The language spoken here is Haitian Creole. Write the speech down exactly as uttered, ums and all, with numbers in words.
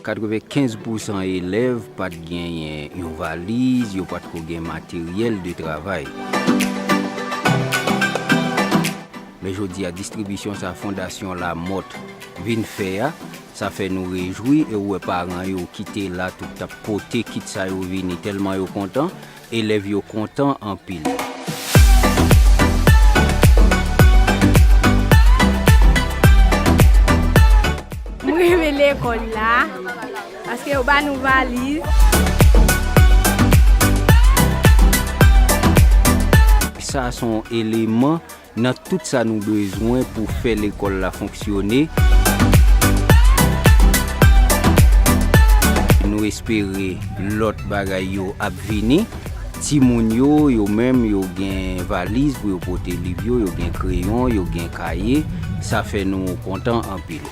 Katrevenkenz pousan elèv pa t genyen yon valiz, yo pa t ko gen materyèl de travay. Men jodi a, distribisyon sa Fondasyon Lamothe vin fè a, sa fè nou rejwi, e ou wè paran yo ki te la tout t ap pote kit sa yo vini, tèlman yo kontan, elèv yo kontan anpil. M renmen lekòl la, paske yo ba nou valiz. Sa se yon eleman nan tout sa nou bezwen pou fè lekòl la fonksyone. Nou espere lòt bagay yo ap vini. Timoun yo, yo menm, yo gen valiz pou yo pote liv yo, yo gen kreyon, yo gen kaye. Sa fè nou kontan anpil.